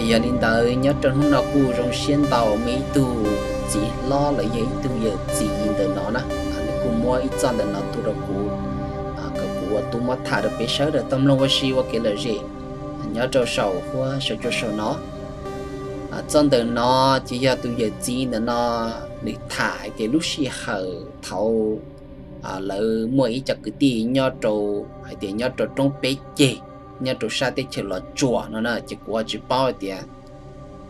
Yog li ntawd nyob rau hnub no kuj zoo siab ntau muaj ib tug txiv hlob los yog ib tug yawm txiv ntawm no na, nws kuj muab ib txoj ntawm no tuaj rau kuv, kom kuv ua tub muab tham rau peb sawv daws tau mloog ua si ua kev lom zem nyob rau saum huab saum cua saum no. Txoj ntawm no ces yog tus yawm txiv ntawm no nws tham hais tias lub sij hawm thaum lawv muaj ib co kwv tij nyob rau, hais tias nyob rau roob peb ceg, nyob rau sab teb chaws Los Tsuas no na, ces kuv tsis paub hais tias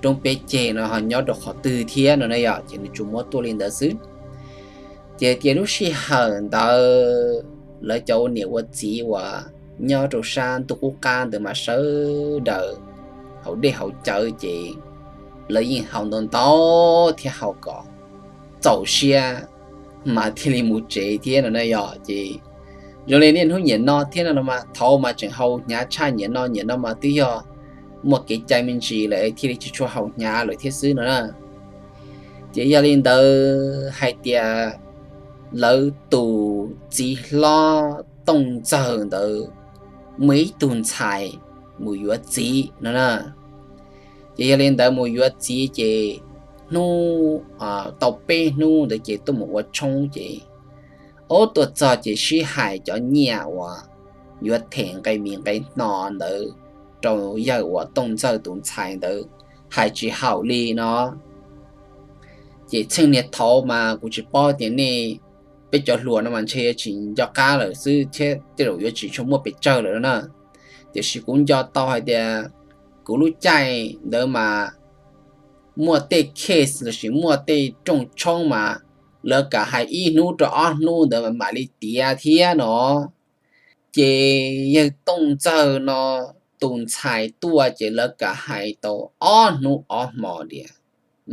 roob peb ceg no ho nyob rau qhov twg thiab no na yom, ces nws tsuas muab tuaj li ntawd xwb. Ces tias lub sij hawm ntawd lawv cov ua niam ua txiv uas nyob rau sab ntuj qub qab ntawd mas sawv daws haus dej haus cawv ces lawv yeej haus ntau ntau thiab haus kom txaus siab mas thiaj li mus tsev thiab no na yom. Ces zoo li niaj hnub nim no thiab no mas thaum mas tseem haus hnyav tshaj nim no, nim no mas twb yog muaj kev cai me ntsis lawm thiaj li tsis tshua haus hnyav lawm thiab xwb no na. Ces yog li ntawd hais tias lawv tus txiv hlob Tooj Ntxawg ntawd muaj ib tug ntxhais mus yuav txiv no na. Ces yog li ntawd mus yuav txiv ces hnub tau peb hnub ntawd ces tuaj mus ua tshoob ces ob tuaj txog ces sib hais cov nyiaj uas yuav them nqe mis nqe hno ntawd rau yawg uas Tooj Ntxawg tus ntxhais ntawd hais tsis haum li no. Ces txheej niag thaud mas kuv tsis paub tias nej, peb cov hluas no mas ntshe yuav tsis nco qab lawm xwb thiab tej zaum yuav tsis tshua muaj pes tsawg lawm na. Tiam sis kuv nco tau hais tias kuv lub caij ntawd mas muaj tej case lossis muaj tej rooj tshoob mas lawv kam hais ib hnub rau ob hnub ntawd mas mam li tiav thiab no. Ces yawg Tooj Ntxawg no tus ntxhais tuaj ces lawv kam hais tau ob hnub ob hmo tias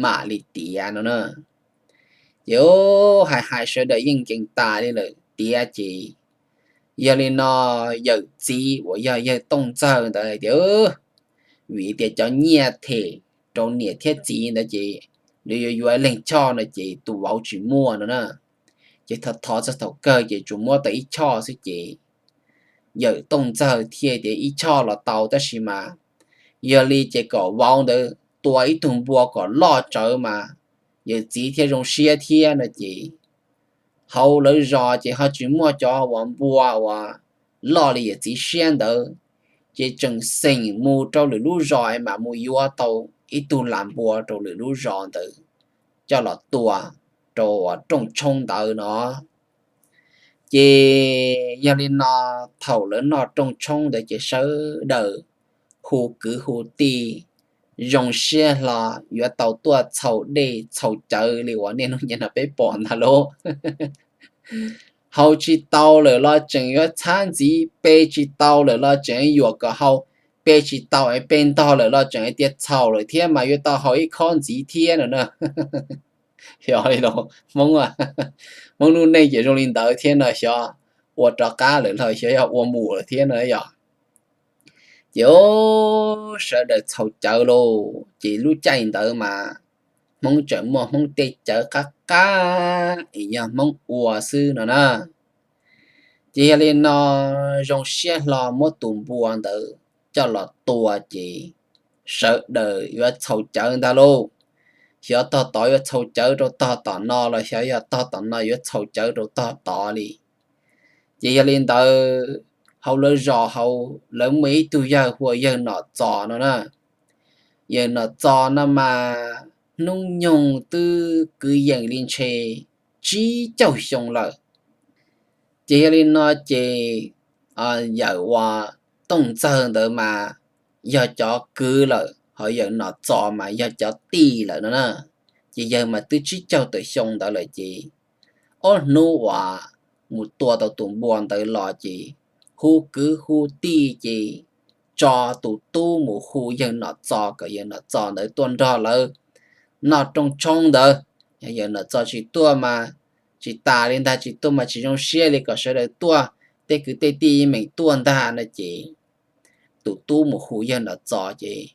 mam li tiav no na. Ces hais hais sawv daws yeej nkees tas li lawm tiav ces yog li no yawm txiv uas yog yawg Tooj Ntxawg ntawd hais tias vim tias cov nyiaj them rau niam thiab txiv ntawd ces nws yuav yuav leeg choj no ces tus vauv tsis muaj no na. Ces thov thov txog thaum kawg ces tsuas muab tau ib choj xwb ces yawm Tooj Ntxawg thiaj tias ib choj los tau tab sis mas yog li ces kom vauv ntawd tua ib tug npua kom loj tsawv mas yawm txiv thiaj zoo siab thiab no ces hauv lawv zos ces ho tsis muaj cov uas npua uas loj li yawm txiv siab ntawd, ces tseem xeem mus rau lwm lub zos es mam mus yuav tau ib tug lam npua rau lwm lub zos ntawd coj los tua rau rooj tshoob ntawd no. Ces yog li no thaum lawv noj rooj tshoob ntawd ces sawv daws hu kwv hu tij zoo siab hlo yuav tau tuaj txhaus dej txhaus cawv li uas niaj hnub nim no peb pom ntag lauj. Haus tsis tau lawm los tseem yuav txhab ntxiv, pe tsis tau lawm los tseem yuam kom haus, pe tsis tau es pe ntog lawm los tseem hais tias txhaum lawm thiab mas yuav tau haus ib khob ntxiv thiab no na. Xyov li los Hmoob, Hmoob lub neej ces zoo li ntawd thiab no, xyov ua rov qab lawm los xyov yog ua mus lawm thiab no yom. Ces sawv daws txhaus cawv lauj, ces lub caij ntawd mas Hmoob tseem muaj Hmoob tej cawv qab qab es yog Hmoob ua xwb no na. Ces yog li no zoo siab hlo muab tus npua ntawd coj los tua ces sawv daws yuav txhaus cawv ntag lauj. Xyov tog tod yuav txhaus cawv rau tog tom no los xyov yog tog tom no yuav txhaus cawv rau tog tod li. Ces yog li ntawd hauv lawv zos hauv lawv muaj ib tug yawg hu ua yawg Nom Txos no na. Yawg Nom Txos no mas hnub nyoog twb kwv yees li ntshe tsib caug xyoo lawm. Ces yog li no ces yawm uas Tooj Ntxawg ntawd mas yog cov kwv lawm, ho yawg Nom Txos mas yog cov tij lawm no na. Ces yawg mas twb tsib caug tawm xyoo ntawd lawm ces ob hnub uas mus tua tau tus npua ntawd los ces hu kwv hu tij ces tso tus tub mus hu yawg Nom Txos kom yawg Nom Txos ntawd tuaj nrog lawv noj rooj tshoob ntawd. Yog yawg Nom Txos tsis tuaj mas tsis tas li ntag, tsis tuaj mas tsis zoo siab li, kom sawv daws tuaj, tej kwv tej tij meem tuaj ntag no ces tus tub mus hu yawg Nom Txos ces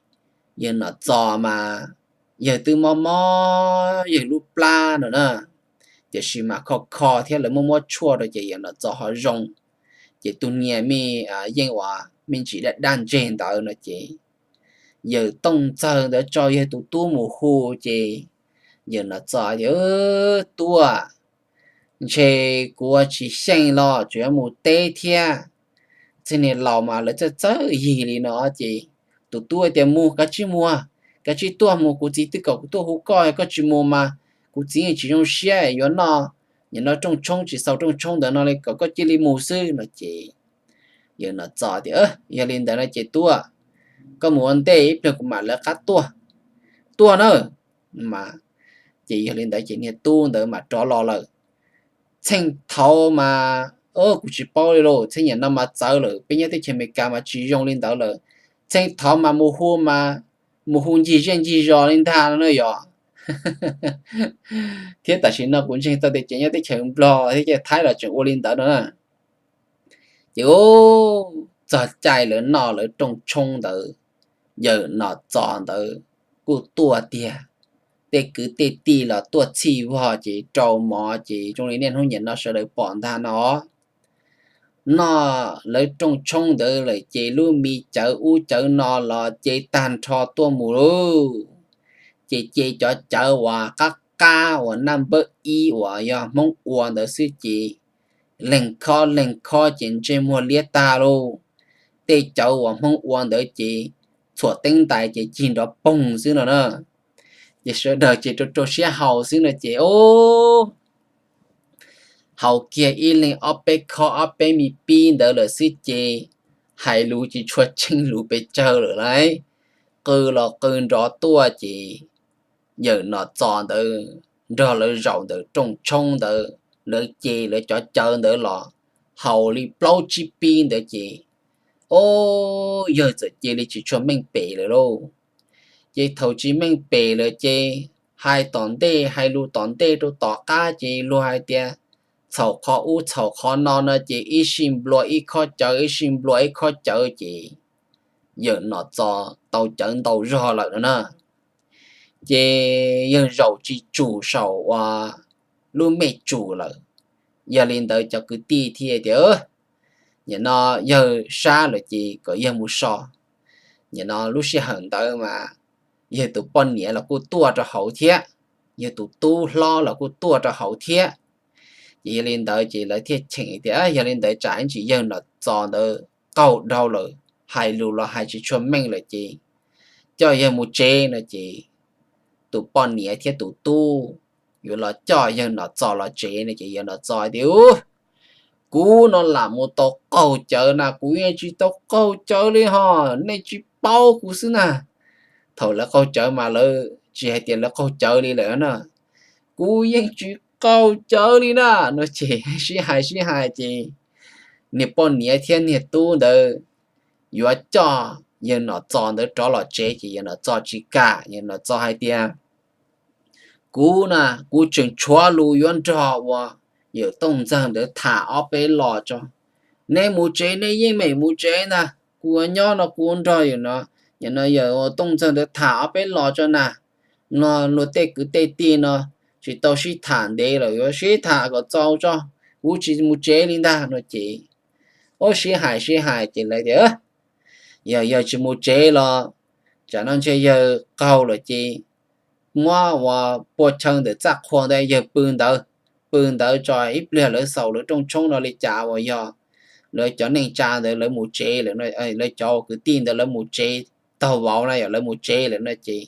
yawg Nom Txos mas yawg twb mob mob yawg lub plab no na, tiam sis mas kho kho thiab lawv muab muab tshuaj rau ces yawg Nom Txos ho zoo. Ces tus niag me yeej uas me ntsis daj daj ntseg ntawd no ces yawm Tooj Ntxawg ntawd tso yawg tus tub mus hu ces yawm Nom Txos tias, Tub, ntshe kuv ua tsis xyeej los tseem yuav mus teb thiab. Txheej niag laus mas lawv txawj txawj yig li no ces tus tub tias, Mus, kav tsij mus, kav tsij tuaj mus, kuv txiv twb kom kuv tuaj hu koj, koj tsis mus mas kuv txiv yeej tsis zoo siab yuav noj, nim no rooj tshoob tsis xaus rooj tshoob ntawd no li, kom koj cia li mus xwb no ces yawm Nom Txos tias, Yog li ntawd no ces tub, koj mus ua ntej ib pliag kuv mam lawv qab tuaj, tuaj na. Ces yog li ntawd ces niag tub ntawd mam rov los lawm. Txheej thaud mas, kuv tsis paub li lauj, txheej niam no mas txawv lawm, peb nyob teb chaws Amelikas mas tsis zoo li ntawd lawm. Txheej thaud mas mus hu, mus hu ncig zej ncig zos li ntag no na yog. Thiab tam sim no kuv ntseeg tau tias ces nyob teb chaws Nplog thiab ces Thaib los tseem ua li ntawd no na. Ces txog caij lawv noj lawv rooj tshoob ntawd, yawm Nom Txos ntawd kuj tuaj tiag. Tej kwv tej tij los tuaj txhij vog ces rau mov ces zoo li niaj hnub nim no sawv daws pom ntag no. Noj lawv rooj tshoob ntawd lawm ces lub me cawv ub cawv no los ces tag nrho tuaj mus lauj. Ces ces cov cawv uas qab qab uas naj npawb ib uas yog Hmoob ua ntawd xwb ces leeg khob leeg khob ces ntsej muag liab tag lauj. Tej cawv uas Hmoob ua ntawd ces txhuam teeb ntais ces cig nrov poog xwb no na. Ces sawv daws ces rau rau siab haus xwb no ces, o, haus kiag ib leeg ob peb khob ob peb me pib ntawd lawm xwb ces hais lus ces tsis tshua tsheej lus pes tsawg lawm lauj. Qw los qw nrov tuaj ces yawm Nom Txos ntawd nrog lawv zaum ntawm rooj tshoob ntawd, lawv ces lawv cov cawv ntawd los haus li plaub tsib pib ntawd ces, o, yawg txawm cia li tsis tshua meej pem lawm lauj. Ces thaum tsis meej pem lawm ces hais tom ntej hais lus tom ntej rau tom qab ces luag hais tias txhaum qhov ub txhaum qhov no no ces ib sij nplua ib khob cawv ib sij nplua ib khob cawv ces yawm Nom Txos tau cawv ntau zog lawm no na. Ces yawg zaum tsis tsum saum uas lub mej tsum lawm. Yog li ntawd cov kwv tij thiaj tias, Nim no yawg sab lawm ces kom yawg mus so. Nim no lub sij hawm ntawd mas yawg tus poj niam los kuj tuaj rau hauv thiab, yawg tus tub hlob los kuj tuaj rau hauv thiab. Ces yog li ntawd ces lawv thiaj cheem tias, Yog li ntawd tsam ntsis yawg Nom Txos ntawd qaug dhau lawm, hais lus los hais tsis tshua meej lawm ces coj yawg mus tsev no ces tus poj niam thiab tus tub yuav los coj yawg Nom Txos los tsev no ces yawg Nom Txos tias, Kuv no lam mus tau qaug cawv na, kuv yeej tsis tau qaug cawv li ho, nej tsis paub kuv xwb na. Thaum lawv qaug cawv mas lawv tsis hais tias lawv qaug cawv li lawm na. Kuv yeej tsis qaug cawv li na no ces sib hais sib hais ces niag poj niam thiab niag tub ntawd yuav coj yawg Nom Txos ntawd rov los tsev ces yawg Nom Txos tsis kam, yawg Nom Txos hais tias, Kuv na, kuv tseem tshuav lus yuav nrog uas yawm Tooj Ntxawg ntawd tham ob peb los tso. Nej mus tsev nej yeej meem mus tsev ntag, kuv nyob no kuv nrog yawm no, yawm no yawm Tooj Ntxawg ntawd tham ob peb los tso na. No luag tej kwv tej tij no tsis tau sib tham ntev lawm, yuav sib tham kom txaus tso, kuv tsis mus tsev li ntag no ces, o, sib hais sib hais ces lawv tias, Yog yawg tsis mus tsev los tsam no ntshe yawg qaug lawm ces muab uas pua chaw ntawm txaj qhua ntawd yawg pw ntawd, pw ntawd tso ib pliag lawv xaus lawv rooj tshoob no li cas uas yog lawv cov neej tsa ntawd lawv mus tsev lawm, lawv cov kwv tij ntawd lawv mus tsev taug vauv na, yog lawv mus tsev lawm no ces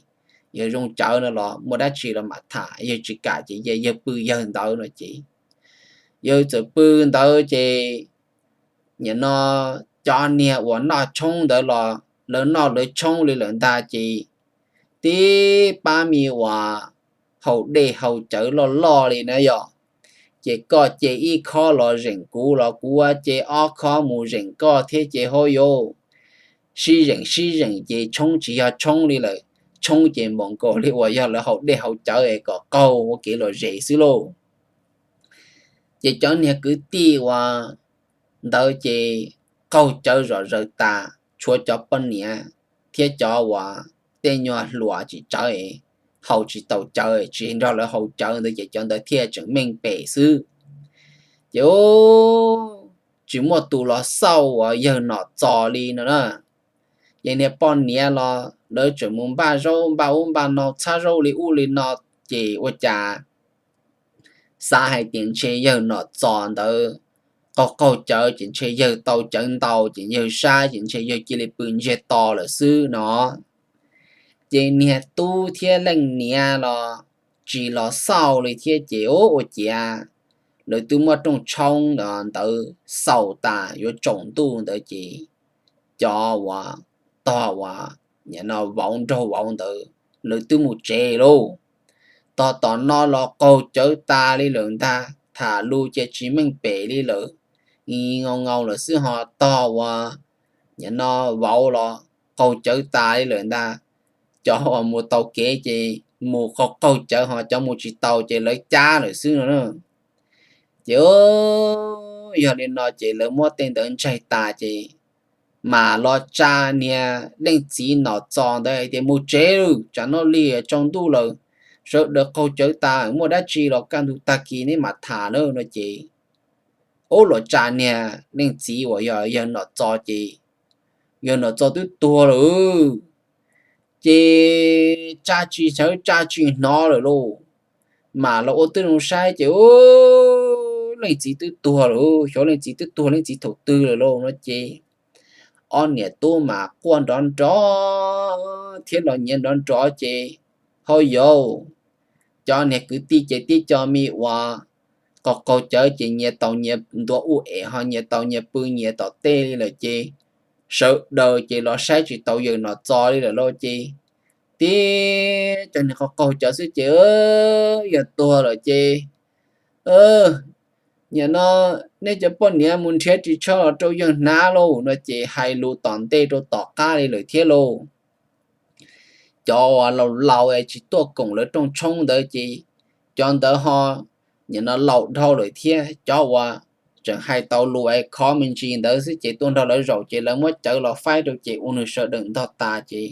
yawg zoo cawv no los muaj dab tsi los mam tham, yawg tsis kam ces yawg pw yawg ntawd no ces yawg txawm pw ntawd ces nim no cov niag uas noj tshoob ntawd los lawv noj lawv tshoob li lawm ntag ces tib pab me uas haus dej haus cawv loj loj li na yog, ces koj ce ib khob los zeem kuv los kuv ce ob khob mus zeem koj thiab ces hauj yau sib zeem sib zeem ces tshoob tsis yog tshoob li lawm, tshoob ces npaum nkaus li uas yog lawv haus dej haus cawv es kom qaug ua kev lom zem xwb lauj. Ces cov niag kwv tij uas ntawd ces qaug cawv zom zaws tas, tshuav cov poj niam thiab cov uas tej nyuag hluas tsis tsawv, haus tsis tau cawv, tsis nrog lawv haus cawv ntawd ces cov ntawd thiaj tseem meej pem xwb. Ces tsis muaj tus los xauj uas yawg Nom Txos li no na. Ces niag poj niam los lawv tseem mus npaj zaub npaj ub npaj no txhab zaub li ub li no, ces ua cas xav hais tias ntshe yawg Nom Txos ntawd qaug qaug cawv ces ntshe yawg tau cawv ntau ces yawg sab ces ntshe yawg cia li pw ntsiag to lawm xwb no. Ces niag tub thiab leej niam los tsis los xauj li thiab ces ua ciav lawv twb muab rooj tshoob ntawd xaus tas yuav tsaus ntuj ntawd ces cov uas tog uas nim no vauv nraug vauv ntawd lawv twb mus tsev lauj. Tog tom no los qaug cawv tas li lawm ntag, tham lus ces tsis meej pem li lawm, ib nkaus nkaus lawm xwb ho tog uas nim no vauv los qaug cawv tas li lawm ntag. Cov uas mus tau kev ces mus qaug qaug cawv ho cov mus tsis tau ces lawv cab lawm xwb no. Ces yog li no ces lawv muab tej ntawd ntsaig tas ces mam los tsa niag leej txiv Nom Txos ntawd hais tias mus tsev lawm, tsam no li tsaus ntuj lawm, sawv daws qaug cawv tas, muaj dab tsi los kaj ntug tag kis neb mam tham na no ces ub los tsa niag leej txiv uas yog yawg Nom Txos ces yawg Nom Txos twb tuag lawm. Ces tsa tsis sawv tsa tsis hnov lawm lauj. Mam los ua tib zoo saib ces leej txiv twb tuag lawm, xyov leej txiv twb tuag leej txiv thaum twg lawm lauj no ces ob niam tub mas quaj nrov nrov thiab los nyiav nrov nrov ces hauj yauv, cov niag kwv tij ces tib co me uas qaug qaug cawv ces nyias tau nyias ntuav ub es ho nyias tau nyias pw nyias tom tej li lawm ces sawv daws ces los saib tsis tau yawg Nom Txos li lawm lauj ces tib cov niag qaug qaug cawv xwb ces yawg tuag lawm ces nim no nej cov poj niam mus nrhiav ris tsho los rau yawg hnav lauj no ces hais lus tom ntej rau tom qab li lawm thiab lauj. Cov uas laus laus es tsis tuaj koom lawv rooj tshoob ntawd ces cov ntawd ho nim no laus dhau lawm thiab, cov uas tseem hais tau lus es khov me ntsis ntawd xwb ces tuaj nrog lawv zaum ces lawv muab cawv los faib rau ces ua nws sawv daws ntog tas ces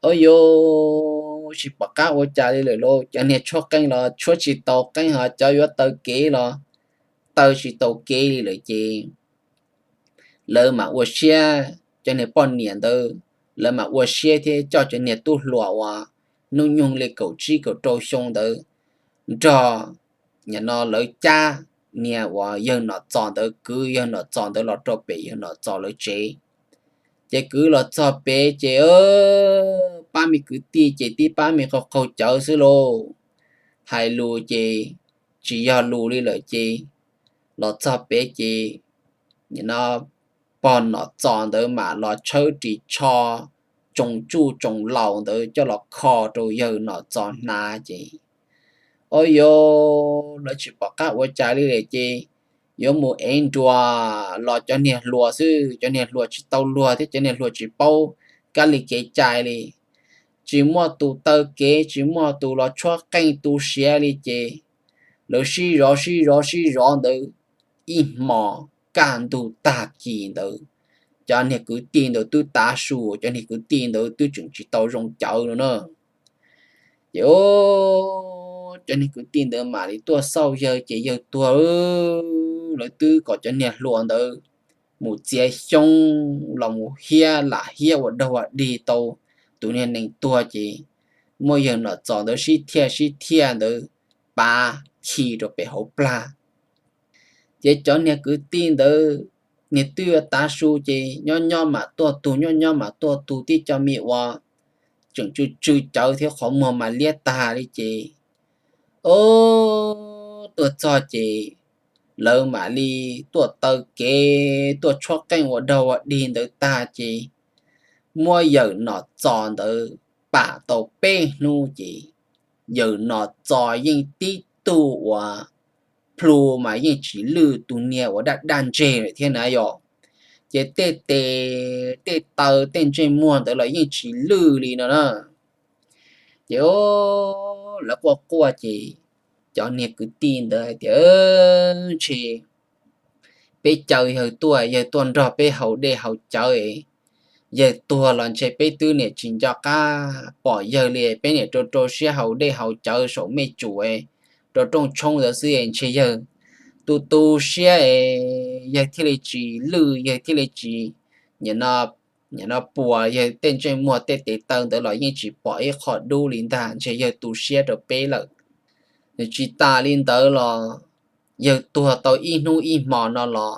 ua yuav tsis pom qab ua cas li lawm lauj. Cov niag tshuab qeej los tshuab tsis tau qeej ho cov yuav taw kev los taw tsis tau kev li lawm ces lawv mam ua siab, cov niag poj niam ntawd lawv mam ua siab thiab coj cov niag tub hluas uas hnub nyoog li kaum tsib kaum rau xyoo ntawd nrog nim no lawv cab niag uas yawg Nom Txos ntawd, kwv yawg Nom Txos ntawd los rau pem yawg Nom Txos lawv tsev. Ces kwv los txog pem ces pab me kwv tij ces tib pab me qaug qaug cawv xwb lauj. Hais lus ces tsis yog lus li lawm ces los txog pem ces nim no pog Nom Txos ntawd mam los tshawb ris tsho tsoo tsuj tsoo laus ntawd coj los kho rau yawg Nom Txos hnav ces ua yuav lawv tsis pom qab ua cas li lawm ces yuav mus ev nruas los cov niag hluas xwb, cov niag hluas tsis tau luag thiab cov niag hluas tsis paub kab li kev cai li. Tsis muaj tus taw kev, tsis muaj tus los tshuab qeej tu siav li ces lawv sib zov sib zov sib zov ntawd ib hmos kaj ntug tag kis ntawd, cov niag kwv tij ntawd twb tav su, cov niag kwv tij ntawd twb tseem tsis tau zoo cawv no na. Ces cov niag kwv tij ntawd mam li tuaj xauj yawg ces yawg tuag. Lawv twb kom cov niag hluas ntawd mus txiav xyoob los mus hiab lam hiab ua dog ua dig tau tus niag nees tuag ces muab yawg Nom Txos ntawd sib thiaj sib thiaj ntawd pav khi rau pem hauv plag. Ces cov niag kwv tij ntawd niag twb yuav tav su ces nyob nyob mam tuaj tug, nyob nyob mam tuaj tug, tib co me uas tseem tsw tsw cawv thiab qhov muag mas liab tag li ces o tuaj txog ces lawv mam li tuaj taw kev tuaj tshuab qeej ua dog ua dig ntawd tag ces muab yawg Nom Txos ntawd pam tau peb hnub ces yawg Nom Txos yeej tib tug uas plhu mas yeej tsis lwj tus niag uas daj daj ntseg lawm thiab na yog. Ces tej tes tej taw tej ntsej muag ntawd los yeej tsis lwj li no na. Ces lawv quaj quaj ces cov niag kwv tij ntawd hais tias ntshe peb caw yawg tuaj, yawg tuaj nrog peb haus dej haus cawv, yawg tuag los ntshe peb twb niam tsis nco qab pom yawg li, peb niam rau rau siab haus dej haus cawv saum mej tsum, rau rooj tshoob ntawd xwb ntshe yawg tu tu siab es yawg thiaj li tsis lwj, yawg thiaj li tsis nim no Nim no puas yawg tej ntsej muag tej tes taw ntawd los yeej tsis pom ib qho dub li ntag, ntshe yawg tu siab rau peb lawm. Nws tsis tas li ntawd los yawg tuag tau ib hnub ib hmo no los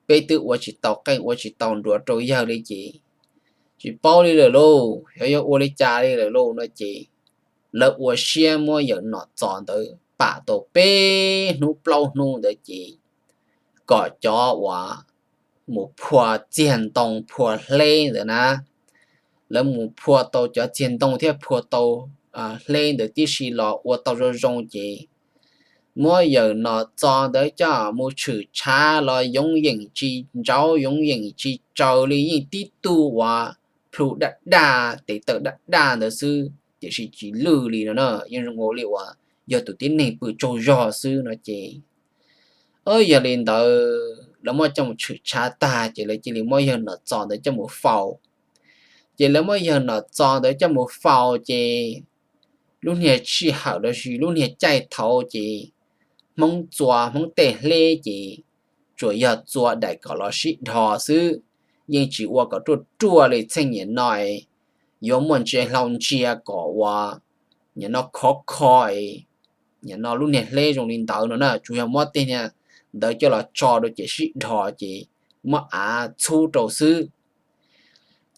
peb twb ua tsis tau qeej ua tsis tau nruas rau yawg li ces tsis paub li lawm lauj, xyov yog ua li cas li lawm lauj no ces lawv ua siab muab yawm Nom Txos ntawd pam tau peb hnub plaub hnub ntawd ces kom cov uas mus phua txiag ntoo phua hleb ntawd na, lawv mus phua tau cov txiag ntoo thiab phua tau hleb ntawd tib si los ua tau zoo zoo ces muab yawm Nom Txos ntawd coj mus tshwm tshav los yoov yeem tsis ntsauv yoov yeem tsis tsaws li, yeej tib tug uas plhu daj daj tes taw daj daj ntawd xwb tiam sis tsis lwj li no na, yeej zoo nkaus li uas yog tus tib neeg pw tsaug zog xwb no ces. Yog li ntawd lawv muab coj mus tshwm tshav tag ces lawv cia li muab yawg Nom Txos ntawd coj mus faus. Ces lawv muab yawg Nom Txos ntawd coj mus faus ces lub niag sij hawm los sis lub niag caij thaud ces Hmoob txua Hmoob tej hleb ces tsuas yog txua daim kom los sib dhos xwb, yeej tsis ua kom ruaj ruaj li txheej niam no yuav muaj ntsia hlau ntsia kom uas nim no khov kho, nim no lub niag hleb zoo li ntawd no na, tsuas yog muab tej niag ntawd coj los tso rau ces sib dhos ces muab av txhub rau xwb.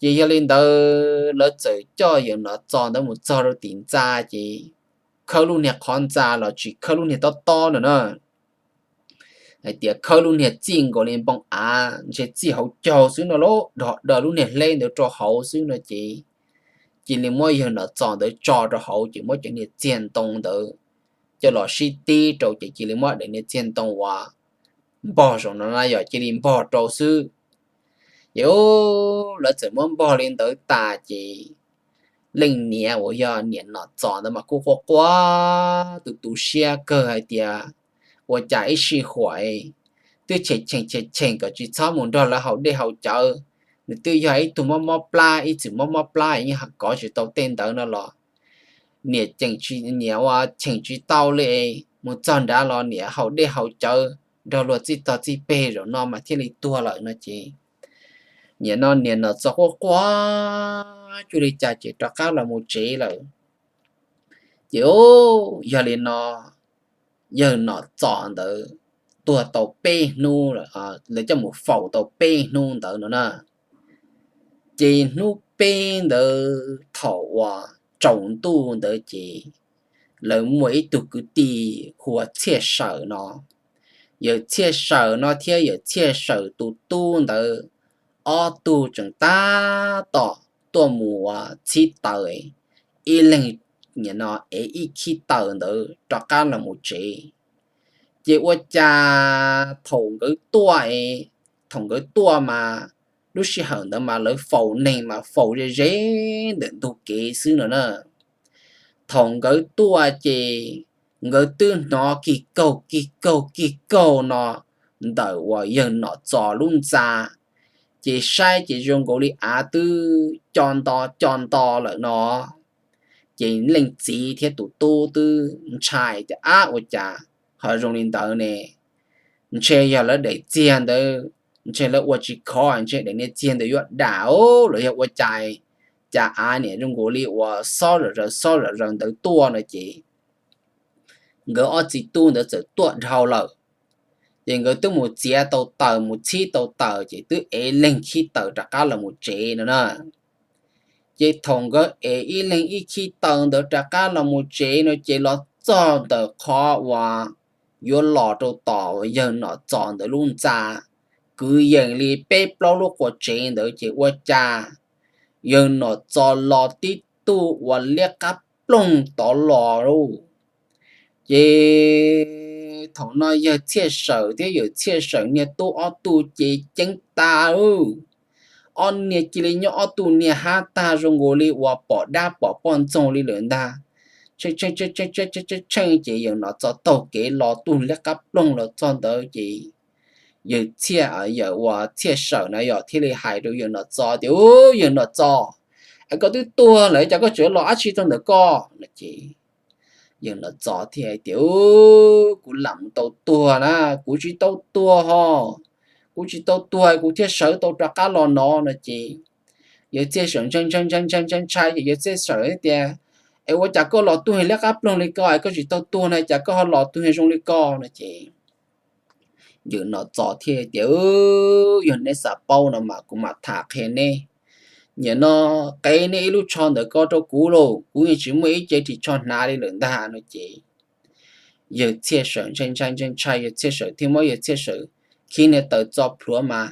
Ces yog li ntawd lawv txawm coj yawm Nom Txos ntawd mus txog rau tim ntxa ces khawb lub niag qhov ntxa los tsis khawb lub niag tob tob no na, hais tias khawb lub niag txij nkaus li npoo av ntshe txij hauv caug xwb no lauj, dhos daws lub niag hleb ntawd rau hauv xwb no ces cia li muab yawg Nom Txos ntawd tso rau hauv ces muab cov niag txiag ntoo ntawd coj los sib tib rau ces cia li muab daim niag txiag ntoo uas npog saum no na yog cia li npog rau xwb. Ces lawv txawm muab npog li ntawd tas ces leej niam uas yog niam Nom Txos ntawd mas kuj quaj quaj tu tu siab kawg hais tias ua cas ib sij huam twb cheem cheem cheem cheem kom tsis txhob mus nrog lawv haus dej haus cawv, nws twb yog ib tug mob mob plab ib txwm mob mob plab yeej kov tsis tau tej ntawd no los niam ceem tsis niam ua cheem tsis tau li, mus txog nrad los niam haus dej haus cawv nrog luag txij tog txij peg zaum no mas thiaj li tuag lawm no ces nim no niam Nom Txos quaj quaj cuag li cas ces rov qab los mus tsev lawm. Ces yog li no yawg Nom Txos ntawd tuag tau peb hnub, lawv coj mus faus tau peb hnub ntawd no na. Ces hnub peb ntawd thaum uas tsaus ntuj ntawd ces lawv muaj ib tug kwv tij hu ua Txhiaj Sawm no. Yawg Txhiaj Sawm no thiab yawg Txhiaj Sawm tus tub ntawd ob tug tseem tab tom tuaj mus ua txhib taws, ib leeg nim no ev ib khib taws ntawd rov qab los mus tsev. Ces ua cas thaum nkawd tuaj, thaum nkawd tuaj mas lub sij hawm ntawd mas lawv faus neeg mas faus ze ze ntawm ntug kev xwb no na. Thaum nkawd tuaj ces nkawd twb hnov kig kaug kig kaug kig kaug no ntawm uas yawg Nom Txos lub ntxa, ces saib ces zoo nkaus li av twb co nto co nto lawm no. Ces leej txiv thiab tus tub twb ntshai tias ab ua cas ho zoo li ntawd ne, ntshe yog lawv daim txiag ntawd, ntshe lawv ua tsis khov ntshe daim niag txiag ntawd yuav dam los yog ua cas, cas av niam zoo nkaus li uas xob zom zaws xob zom zaws ntawd tuaj no ces nkawd ob txiv tub ntawd txawm tuaj dhau lawm. Ces nkawd twb mus txiav tau taws mus txhib tau taws ces twb ev leeg khib taws rov qab los mus tsev no na. Ces thaum nkawd ev ib leeg ib khib taws ntawd rov qab los mus tsev no ces los txog ntawm qhov uas yuav los rau tom yawg Nom Txos ntawd lub ntxa, kwv yees li peb plaub lub qua tsev ntawd ces ua cas yawg Nom Txos los tib tug ua liab qab ploog tod los lauj. Ces thaum no yawg Txhiaj Sawm thiab yawm Txhiaj Sawm niag tub ob tug ces ceeb tas lauj. Ob niag cia li nyob ob tug niag hab tag zoo nkaus li uas pom dab pom poj ntxoog li lawm ntag. Tsheej tsheej ces yawg Nom Txos taug kev los tug liab qab ploog los txog ntawd ces yawg Txhiaj, yawg uas Txhiaj Sawm na yog thiaj li hais rau yawg Nom Txos tias, Ub, yawg Nom Txos, es koj twb tuag lawm cas koj tseem los dab tsi txog ntawm koj? No ces yawg Nom Txos thiaj hais tias, Ub, kuv lam mus tau tuag na, kuv tsis tau tuag ho, kuv tsis tau tuag kuv thiaj sawv tau rov qab los no no ces Yawg Txhiaj Sawm ntshai ntshai ntshai ntshai ntshai ntshai ces yawg Txhiaj Sawm tias, Es ua cas koj los tu heev liab qab ploog li ko es koj tsis tau tuag na, cas koj ho los tu heev zoo li ko no ces yawg Nom Txos thiaj tias, Yog neb xav paub no mas kuv mam tham qhia neb. Nim no qev neb ib lub tsho ntawm ko rau kuv lauj, kuv yeej tsis muaj ib ce ris tsho hnav li lawm ntag no ces yawg Txhiaj Sawm ntshai ntshai ntshai ntshai, yawg Txhiaj Sawm thiaj muab yawg Txhiaj Sawm khib niag taws txo plhuav mas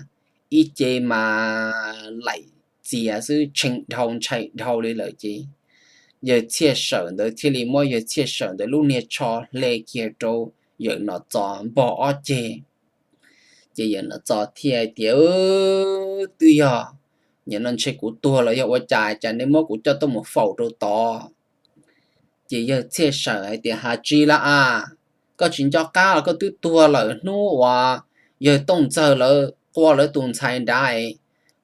ib ce mas laim txias xwb, tshee dhau ntshai dhau li lawm ces yawg Txhiaj Sawm ntawd thiaj li muab yawg Txhiaj Sawm ntawd lub niag tsho hle kiag rau yawg Nom Txos npog ob ceg. Ces yawg Nom Txos thiaj tias, Twb yog, nim no ntshe kuv tuag los yog ua cas, cas nej muab kuv coj tuaj mus faus rau tod? Ces yawg Txhiaj Sawm hais tias, Has tsis lawm as, koj tsis nco qab los koj twb tuag lawm hnub uas yawg Tooj Ntxawg lawv qua lawv tus ntxhais nrad,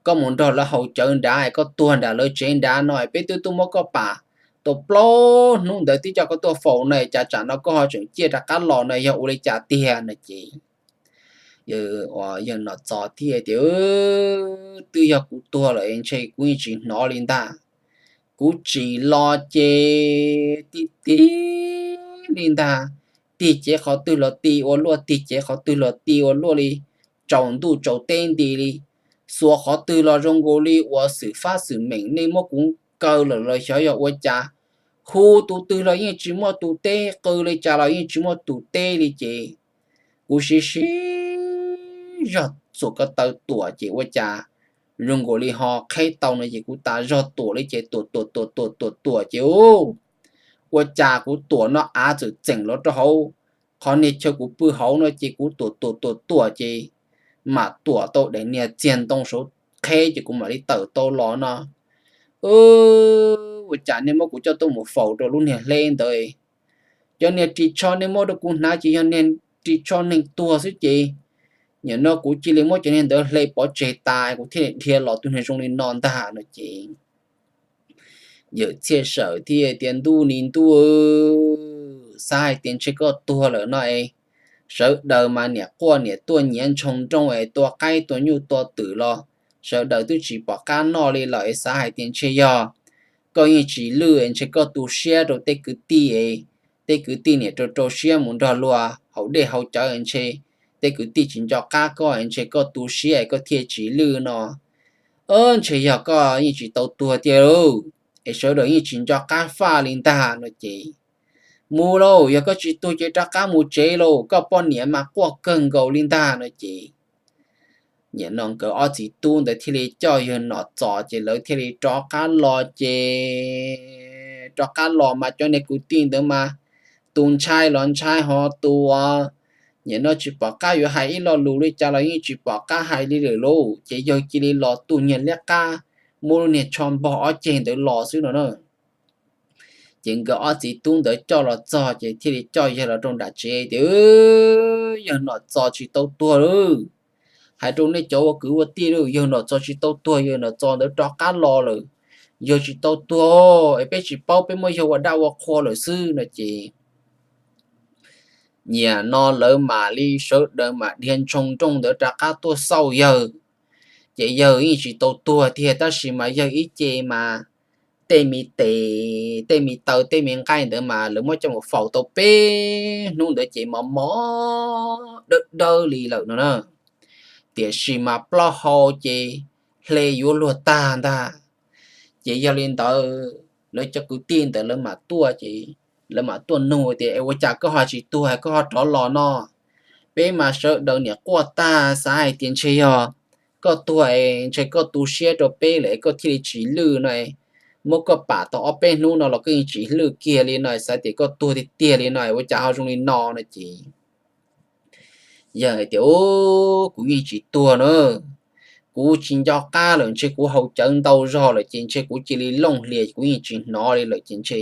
koj mus nrog lawv haus cawv nrad, koj tuag nram lawv tsev nrad no, peb twb tuaj muab koj pam tau plaub hnub ntawd twb coj koj tuaj faus na, cas tsam no koj ho tseem ciaj rov qab los no yog ua li cas tiag no ces yawg Nom Txos thiaj tias, Twb yog kuv tuag lawm ntshe kuv yeej tsis hnov li ntag. Kuv tsim los ces tig tig li ntag, tig cev qhov twg los tig ua luaj, tig cev qhov twg los tig ua luaj li, tsaus ntuj tsaus teb nti li, xuas qhov twg los zoo nkaus li uas xwm fab xwm meem nej muab kuv kaw lawm los xyov yog ua cas, hu tus twg los yeej tsis muaj tus teb, qw li cas los yeej tsis muaj tus teb li ces kuv siv siv zog txuas ko taw tuam ces ua cas zoo nkaus li ho qheb tau no ces kuv tas zog tuam li ces tuam tuam tuam tuam tuam tuam ces ua cas kuv tuam no av txawm txeem los rau hauv qhov niag chaw kuv pw hauv no ces kuv tuam tuam tuam tuam ces mam tuam tau daim niag txiag ntoo saud qheb ces kuv mam li tawm tau los no. Ua cas nej muab kuv coj tuaj mus faus rau lub niag hleb ntawd? Cov niag ris tsho nej muab rau kuv hnav ces yog niag ris tsho neeg tuag xwb ces nim no kuv cia li muab cov niag ntawd hle pov tseg tas kuv thiaj li dhia los tus niag zoo li no ntag no ces yawm Txhiaj Sawm thiaj tias, Ntuj ni ntuj, xav hais tias ntshe koj tuag lawm no es, sawv daws mas niam quaj niam tuaj nyiav ntshoo nrooj es tua qaib tua nyuj tua twm los sawv daws twb tsis pom qab noj li lawm es xav hais tias ntshe yog koj yeej tsis lwj es ntshe koj tu siab rau tej kwv tij es tej kwv tij niam rau rau siab mus nrog luag haus dej haus cawv es ntshe tej kwv tij tsis nco qab koj es ntshe koj tu siab es koj thiaj tsis lwj no. Ntshe yog koj yeej tsis tau tuag tiag lauj, es sawv daws yeej tsis nco qab faj li ntag no ces, Mus lauj, yog koj tsis tuag ces rov qab mus tsev lauj, koj poj niam mas quaj kawg nkaus li ntag no ces nim no nkawd ob txiv tub ntawd thiaj li coj yawg Nom Txos ces lawv thiaj li rov qab los ces rov qab los mas cov niag kwv tij ntawd mas tus ntshai los ntshai ho tus nim no tsis pom qab yuav hais ib lo lus li cas los yeej tsis pom qab hais li lawm lauj, ces yawg cia li los tu niag liab qab, muab lub niag tsho npog ob ceg ntawd los xwb no na. Ces nkawd ob txiv tub ntawd coj los txog ces thiaj li coj yawg los rau nram tsev tias, Yawg Nom Txos tsis tau tuag lauj, hais rau nej cov ua kwv ua tij lauj, yawg Nom Txos tsis tau tuag, yawg Nom Txos ntawd rov qab los lawm, yawg tsis tau tuag, es peb tsis paub, peb muab yawg ua dab ua qhua lawm xwb no ces nim no lawv mam li sawv daws mam dhia ntshoo nrooj ntawd rov qab tuaj xauj yawg. Ces yawg yeej tsis tau tuag tiag tab sis mas yawg ib ce mas tej me tes, tej me taw, tej me nqaij ntawd mas lawv muab coj mus faus tau peb hnub ntawd ces mos mos dawb dawb li lawm no na. Tiam sis mas plaub hau ces hle yuav luag tag ntag. Ces yog li ntawd lawv cov kwv tij ntawd lawv mam tuaj ces lawv mam tuaj nug tias, Es ua cas koj ho tsis tuag koj ho rov los no? Peb mas sawv daws niam quaj tag, xav hais tias ntshe yog koj tuag es ntshe koj tu siab rau peb lawm es koj thiaj li tsis lwj no, muab koj pam tau ob peb hnub no los koj yeej tsis lwj kiag li no, xav tias koj tuag tiag tiag li no, ua cas ho zoo li no no ces yawg hais tias, Kuv yeej tsis tuag na, kuv tsis nco qab lawm, ntshe kuv haus cawv ntau zog lawm ces ntshe kuv cia li looj hlias, kuv yeej tsis hnov li lawm ces ntshe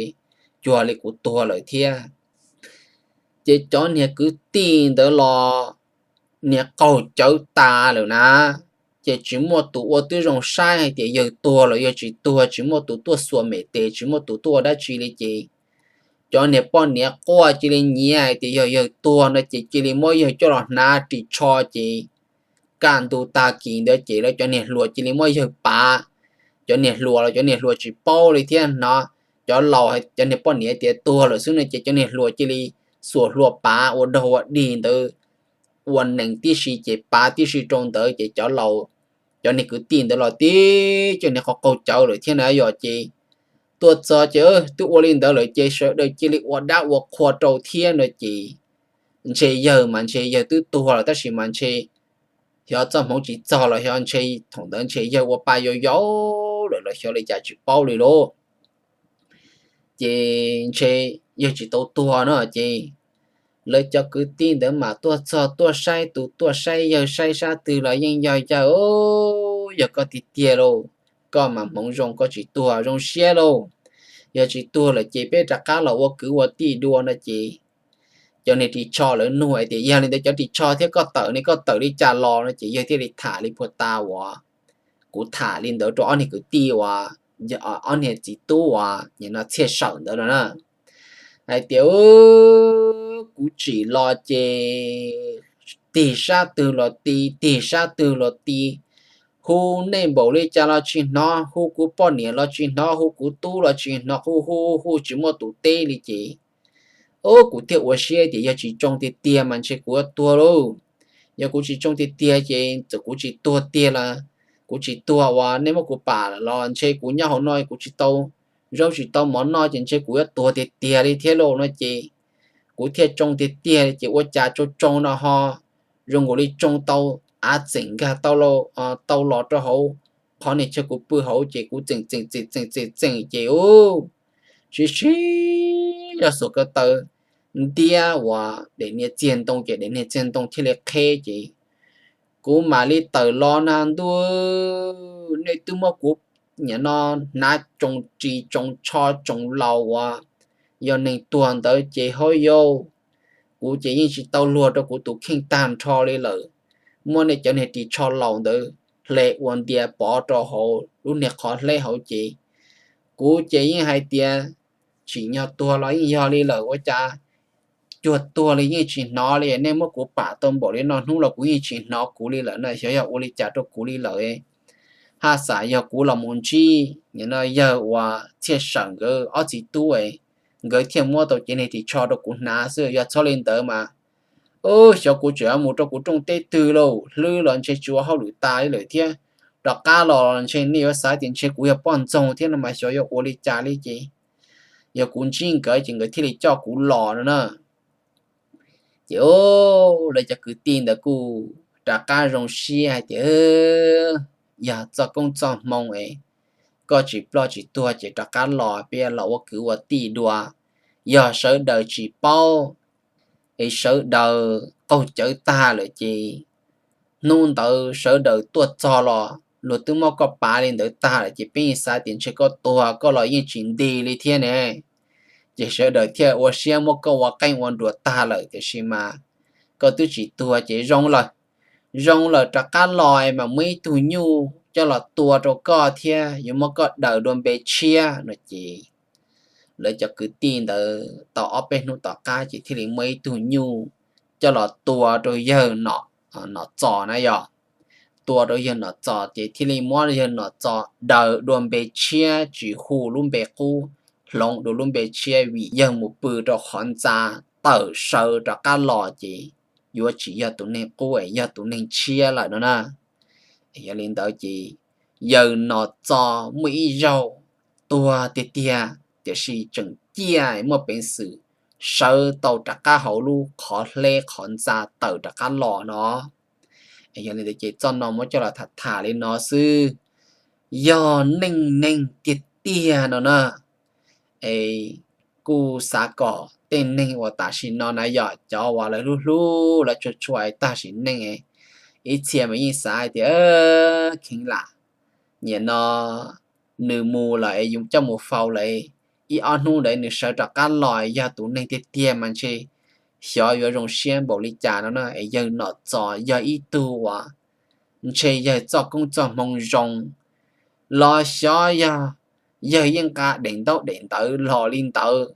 cuag li kuv tuag lawm thiab. Ces cov niag kwv tij ntawd los niag qaug cawv tas lawm na, ces tsis muaj tus ua tib zoo saib hais tias yawg tuag los yawg tsis tuag, tsis muaj tus tuaj xuas mem tes, tsis muaj tus tuaj ua dab tsi li ces cov niag poj niam quaj cia li nyiav hais tias yog yawg tuag no ces cia li muab yawg coj los hnav ris tsho ces kaj ntug tag kis ntawd ces lawv cov niag hluas cia li muab yawg pav cov niag hluas los cov niag hluas tsis paub li thiab hnov cov laus, cov niag poj niam tias tuag lawm xwb no ces cov niag hluas cia li xuas hlua pav ua dog ua dig ntawd, ua nees tib si ces pav tib si rau ntawd ces cov laus, cov niag kwv tij ntawd los tib cov niag qaug qaug cawv lawm thiab na yom ces tuaj txog ces twb ua li ntawd lawm ces sawv daws cia li ua dab ua qhua rau thiab no ces ntshe yawg mas ntshe yawg twb tuag lawm tab sis mas ntshe xyov txoj hmoov tsis txog los xyov ntshe thaum ntawd ntshe yawg ua pa yau yau lawm los xyov li cas tsis paub li lauj. Ces ntshe yawg tsis tau tuag no ces lawv cov kwv tij ntawd mas tuaj txog tuaj saib tus tuaj saib yawg saib sab twg los yeej yog yawg, yog koj tiag tiag lauj, koj mas hmoov zoo koj tsis tuag zoo siab lauj, yog tsis tuag lawm ces peb rov qab los ua kwv ua tij dua no ces cov niag ris tsho lawv nug hais tias yog li ntawd cov ris tsho thiab koj tawm ne koj tawm li cas los no ces yawg thiaj li tham li puag ta uas kuv tham li ntawd rau ob niag kwv tij uas, ob niag txiv tub uas nim no Txhiaj Sawm ntawd no na, hais tias kuv tsim los ces tig sab twg los ti, tig sab twg los ti, hu nej npaum li cas los tsis hnov, hu kuv poj niam los tsis hnov, hu kuv tub los tsis hnov, hu hu hu hu tsis muaj tus teb li ces o kuv thiaj ua siab tias yog tsis tsoo tiag tiag mas ntshe kuv yuav tuag lauj. Yog kuv tsis tsoo tiag tiag ces txawm kuv tsis tuag tiag los kuv tsis tuag uas nej muab kuv pam los ntshe kuv nyob hauv no kuv tsis tau zaub tsis tau mov noj ces ntshe kuv yuav tuag tiag tiag li thiab lauj no ces kuv thiaj tsoo tiag tiag ces ua cas tsoo tsoo no ho zoo nkaus li tsoo tau av txeem nkag tau los rau hauv qhov niag chaw kuv pw hauv ces kuv txeem txeem txeem txeem txeem txeem ces u sib sib zog xuas ko taw ntiab uas daim niag txiag ntoo ces daim niag txiag ntoo thiaj li qheb ces kuv mam li tawm los na ntuj, nej twb muab kuv nim no hnav tsoo ris tsoo tsho tsoo laus uas yog neeg tuag ntawd ces hauj yau, kuv ces yeej tsis tau luag rau kuv tus kheej tag nrho li lawm. Muab nej cov niag ris tsho laus ntawd hle ua ntia pov rau hauv lub niag qhov hleb hauv ces kuv ces yeej hais tias tsim nyog tuag los yeej yog li lawm ua cas cuag tuag li yeej tsis hnov li, nej muab kuv pam tau npaum li no hnub los kuv yeej tsis hnov kuv li lawm na, xyov yog ua li cas rau kuv li lawm. Haj xam yog kuv los mus ntsib nim no yawg uas Txhiaj Sawm nkawd ob txiv tub, nkawd thiaj muab tau cev niag ris tsho rau kuv hnav xwb, yog txhob li ntawd mas xyov kuv tseem yuav mus rau kuv rooj teb twg lauj, hlwb los ntshe tsis ua hauj lwm tas li lawm thiab, rov qab los ntshe nej yuav xav tias ntshe kuv yog poj ntxoog thiab no mas xyov yuav ua li cas li ces yog kuv ntsib nkawd ces nkawd thiaj li coj kuv los no na. Ces lawv cov kwv tij ntawd kuj rov qab zoo siab hais tias yog txoj koob txoj hmoo es koj tsis ploj tsis tuag ces rov qab los peb los ua kwv ua tij dua. Yog sawv daws tsis paub es sawv daws qaug cawv tag lawm ces hnub ntawd sawv daws tuaj txog los luag twb muab koj pav li ntawd tag lawm ces peb yeej xav tias ntshe koj tuag koj los yeej tsis nti li thiab ne. Ces sawv daws thiaj ua siab muab koj ua qeej ua nruas tag lawm tiam sis mas koj twb tsis tuag ces zoo lawm, zoo lawm rov qab los mas muaj ib tug nyuj coj los tua rau koj thiab yuav muab koj daws dua npe tshiab no ces lawv cov kwv tij ntawd tau ob peb hnub tom qab ces thiaj li muaj ib tug nyuj coj los tua rau yawg Nom Txos na yog. Tua rau yawg Nom Txos ces thiaj li muab yawg Nom Txos daws dua npe tshiab tsis hu lub npe qub, hloov dua lub npe tshiab vim yawg mus pw rau qhov ntxa tawm sawv rov qab los ces yuav tsis yog tus neeg qub es yog tus neeg tshiab lawm no na. Yog li ntawd ces yawg Nom Txos muaj ib zaug tuag tiag tiag tiam sis tseem ciaj muaj peev xwm sawv tau rov qab hauv lub qhov hleb qhov ntxa tawm rov qab los no. Yog li ntawd ces txoj no muab coj los tham tham li no xwb, yog neej neeg tiag tiag no na. Es kuj xav kom tej neeg uas tam sim no na yog cov uas lawv hlub hlub lawv tshua tshua es tag sim neej, ib txhia mas yeej xav hais tias kheev lam, nim no nws mus lawm es yus coj mus faus lawm, ib ob hnub ntawd nws sawv rov qab los yog tus neeg tiag tiag mas ntshe xyov yuav zoo siab npaum li cas no na. Es yawg Nom Txos yog ib tug uas ntshe yawg txoj koob txoj hmoo zoo los xyov yog yawg yeej nqa daim ntaub daim ntawv los li ntawd,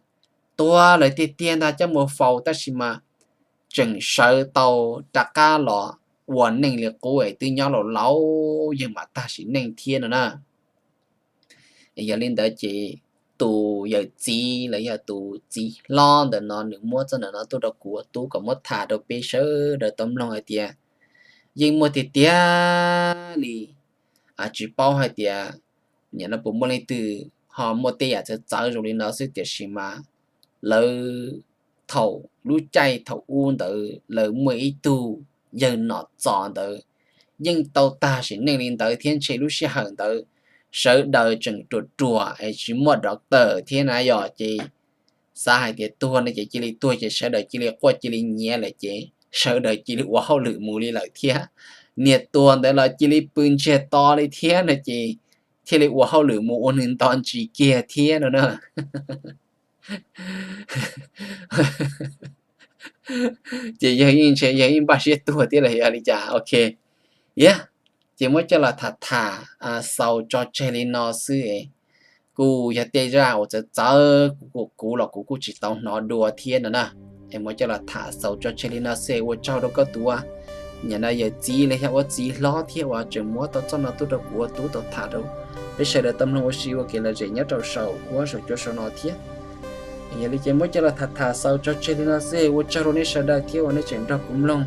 tuag lawm tiag tiag ntag coj mus faus tab sis mas tseem sawv tau rov qab los ua neej li qub es twb nyob laus laus yawg mam tag sim neej thiab no na. Yog li ntawd ces tus yawm txiv los yog tus txiv hlob ntawm no nws muab txoj ntawm no tuaj rau kuv ua tub kom muab tham rau peb sawv daws tau mloog hais tias yeej muaj tiag tiag li. Tsis paub hais tias nim no puas muaj leej twg ho muaj tej yam txawv txawv zoo li no xwb, tiam sis mas lawv thaum lub caij thaum ub ntawd lawv muaj ib tug yawg Nom Txos ntawd yeej tau tag sim neej li ntawd thiab ntshe lub sij hawm ntawd sawv daws tseem ruam ruam es tsis muaj doctor thiab na yom, ces xav hais tias tuag no ces cia li tuag ces sawv daws cia li quaj cia li nyiav lawm ces sawv daws cia li ua hauj lwm mus li lawm thiab. Niag tuag ntawd los cia li pw ntsiag to li thiab no ces thiaj li ua hauj lwm mus ua nws nto ntsis kiag thiab no na. Ces yawg yeej ntshe yawg yeej npaj siab tuag thiab los yog li cas, ok. Yog, ces muab coj los tham tham xaus tso tseg li no xwb es kuj yog tej zaj uas txawv txawv kuv los kuv kuj tsis tau hnov dua thiab no na. Es muab coj los tham xaus tso tseg li no xwb es ua tsaug rau koj tus nim no yawm txiv los yog ua txiv hlob thiab uas tseem muab tau txoj no tuaj rau kuv ua tub tau tham rau peb sawv daws tau mloog ua si ua kev lom zem nyob rau saum huab saum cua saum no thiab. Yog li ces muab coj los tham tham xaus tso tseg li no xwb, ua tsaug rau nej sawv daws thiab uas nej tseem nrog kuv mloog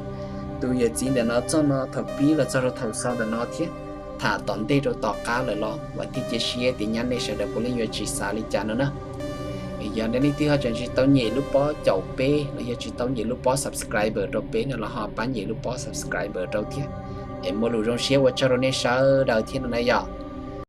tus yawm txiv ntawm no txoj no thaum pib los txog rau thaum xaus ntawm no thiab. Tham tom ntej rau tom qab lawm los vam thiab cia siab tias nyab nej sawv daws puav leej yuav tsis xav li cas no na. Yog nej leej twg ho tseem tsis tau nyem lub pob caum peb los yog tsis tau nyem lub pob subscribe rau peb no los ho pab nyem lub pob subscribe rau thiab. Es muaj lus zoo siab ua tsaug rau nej sawv daws thiab no na yom.